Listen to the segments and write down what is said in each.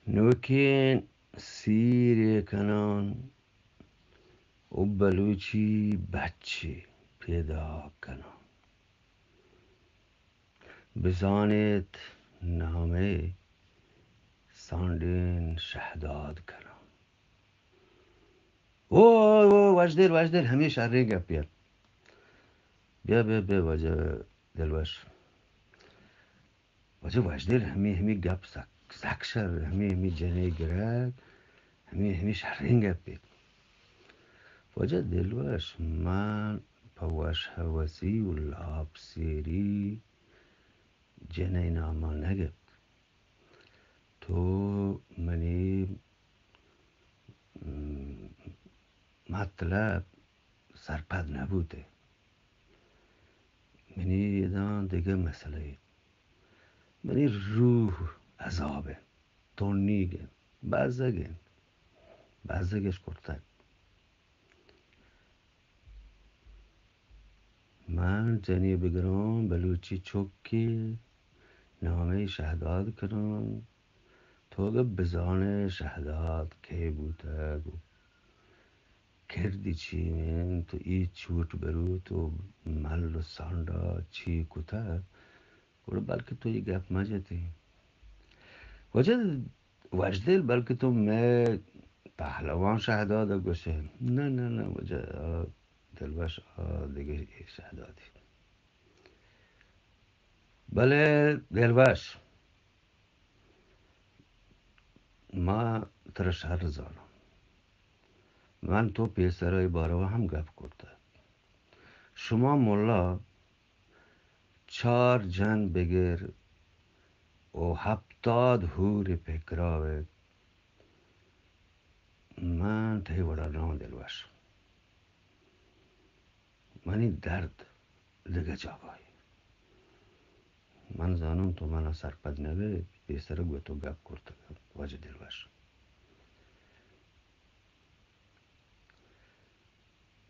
نوکیں سیرے کنان و بلوچی بچے پیداک کنان۔ بزانیت نامے سانڈین شہداد کنان۔ او، او، وشدل، وشدل، ہمے شریں گپے ات۔ بیا، بیا، بیا، واجہ دلوش۔ واجہ وشدل، ہمے، ہمے گپ سک، سک شر، ہمے، ہمے جنے گرگ، ہمے، ہمے شریں گپے۔ واجہ دلوش، من پہ وش ہوسی و لاپ سیری جنئے ناما نہ گپت۔ تو منی، م، مطلب سرپد نہ بوتے۔ منی اداں دگہ مسئلہ اے۔ منی روح عذاب اے، تنیگ اے، بزگ اے، بزگش کرتگ۔ من جنی بگراں بلوچی چکے نامے شہداد کناں۔ تو اگہ بزانے شہداد کئے بوتگ و کردی چی انت و اے چوٹ بروت و مل و سانڈا چی کتگ، گڑا بلکہ تو اے گپ مہ جتی۔ واجہ وشدل، بلکہ تو مئے پہلوان شہداد ء گوشے۔ نہ، نہ، نہ، واجہ آ دلوش، آ دگہ اے شہدادی۔ بلے دلوش، ما ترا شر زاناں۔ من تو پیسر ء باروا ہم گپ کرتگ۔ شما ملا چار جن بگر و ہپتاد ہور پکراوت، من تئی وڑا ناں دلوش۔ منی درد دگہ جاگاہے۔ من زاناں تو منا سرپد نہ بئے، پیسر گوں تو گپ کرتگ، واجہ دلوش۔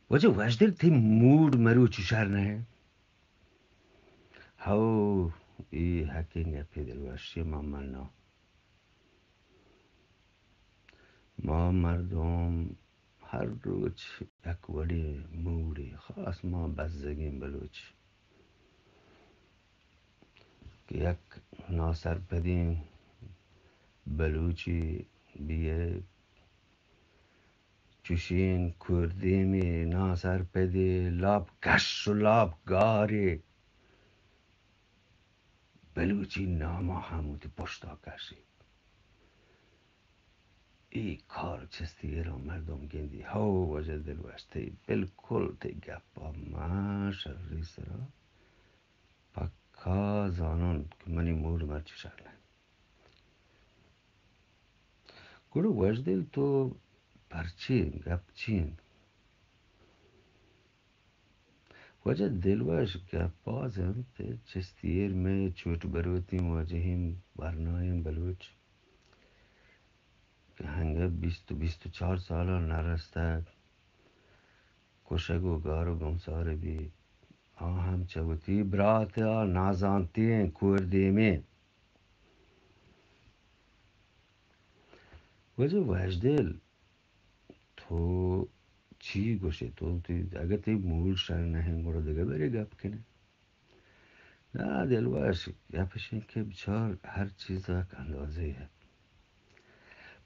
واجہ وشدل، تئی موڈ مروچی شر نہ انت؟ ہو، اے حقیں گپے دلوش، اے ما مناں۔ ما مردم ہر روچ یک وڑیں موڈے، خاص ما بزگیں بلوچ، کہ یک ناسرپدیں بلوچے بیئے، چوشیں کوردیمے، ناسرپدے، لاپ کش و لاپ گارے بلوچی ناما ہم وتی پشتا کشی۔ اے کار چستی ایران مردم گندی۔ ہو واجہ دلوش، تئی بالکل تئی گپا من شری سرا پکا زاناں کہ منی موڈ مرچی شر نہ انت۔ گڑا وشدل، تو پرچے، گپ چی انت؟ واجہ دلوش، گپ باز انت، چستی ایر مئے چوٹ بروتیں واجہیں ورنائیں بلوچ کہ ہنگہ بیست و بیست و چار سالاں نہ رستگ، کشگ و گار و گمسار بی، آ ہم چہ وتی برات ء نازانتیں کور دیمیں۔ واجہ وشدل، تو چی گوشے؟ تو تئی، اگہ تئی موڈ شر نہ انت، گڑا دگہ برے گپ کنے۔ نا دلوش، گپ اش انت کہ بچار، ہر چیز ء یک اندازے ات۔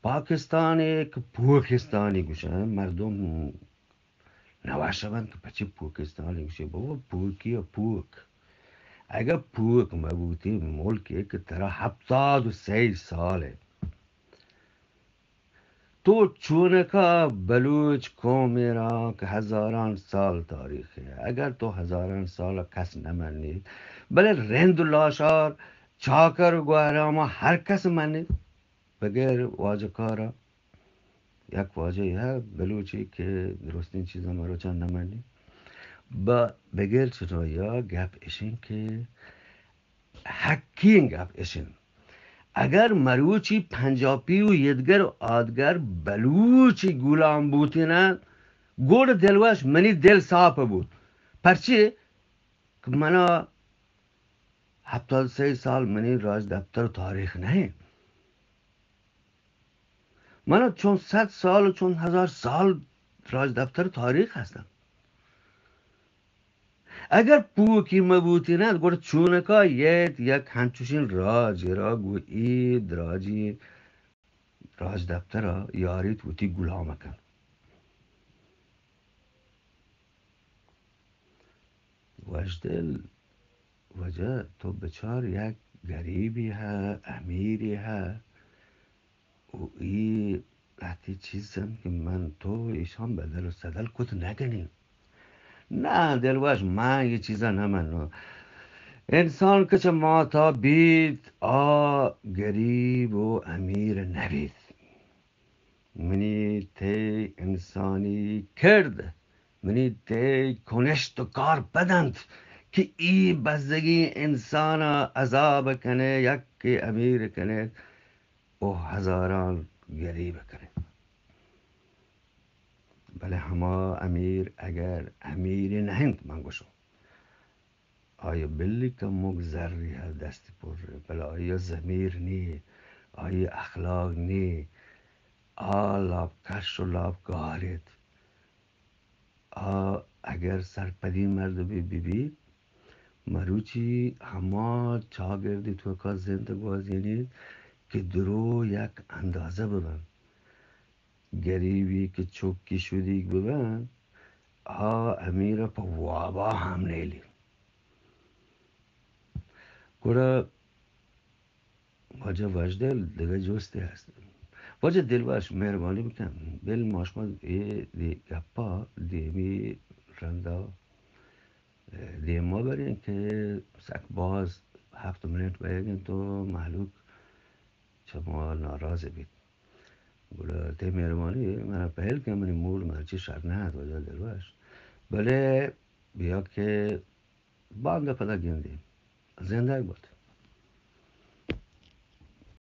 پاکستان ء کہ پوکستانی گوشن، مردم نہ وش بنت کہ پچی پوکستانی گوشی، بابا پوکی ء پوک۔ اگہ پوک مہ بوتی ملکے کہ ترا ہپتاد و سئے سال ء تو چونکا بلوچ قومے را کہ ہزاران سال تاریخ ہے، اگر تو ہزاران سال کس نہ منیت، بلے رند و لاشار، چاکر و گوہرام ہر کس منیت، بغیر واجہ کارا یک واجہ ہے بلوچی کہ درستین چیزاں مروچان نہ منی۔ ب-، بغیر چنایا گپ اشن کہ حقیں گپ اش انت۔ اگر مروچی پنجاپی و یدگر و آدگر بلوچی گلام بوتیناں، گڑ دلوش منی دل ساپ بوت۔ پرچے کہ منا ہپتاد سئے سال منی راجدپتر و تاریخ نہ انت۔ من چون صد سال و چون ہزار سال راجدپتر تاریخ ہستن. اگر پوکی مبوتین انت، گڑا چونکا یت یک ہنچوشین راجے را گوں اے دراجی راجدپترا یاریت وتی گلام کن. وشدل، واجہ تو بچار، یک گریبی ہا، امیری ہا، و ای لہتی چیز انت کہ من تو ایشان بدل و سدل کت نکنی. نہ دلوش، من یہ چیزا نہ منو. انسان کہ چہ ماتا بیت، آ گریب و امیر نبیت. منی تئی انسانی کرد، منی تئی کنشت و کار بدنت کہ ای بزگی انسانا عذاب کنے، یکے امیر کنے و ہزاران گریب کنے. بلے ہما امیر اگر امیرے نہ انت، من گوشوں، آئی بلی کموک زری ہا، دستی پر، بلے آئی ضمیر نی، آئی اخلاق نی، آ لاپ کش و لاپ گاریت. آ اگر سرپدی مردمی ببیت، مروچی ہما چاگردی توکا زند گوازینیت کہ درو یک اندازہ ببنت. گریبی کہ چکی شدیگ ببنت، آ امیرا پہ وابا ہم نیلی. گڑا واجہ وشدل، دگہ جستے ہست؟ واجہ دلوش، مہربانی بکن، بل ما شما اے دی گپا دیمی رندا دیما بریں کہ سک باز ہفت منٹ بیگیں تو مہلوک چہ ما ناراض بیت. گڑا تئی مہربانی، منا پہل کن، منی موڈ مرچی شر نہ ات واجہ دلوش، بلے بیا کہ باندا پدا گندیں. زندگ بات.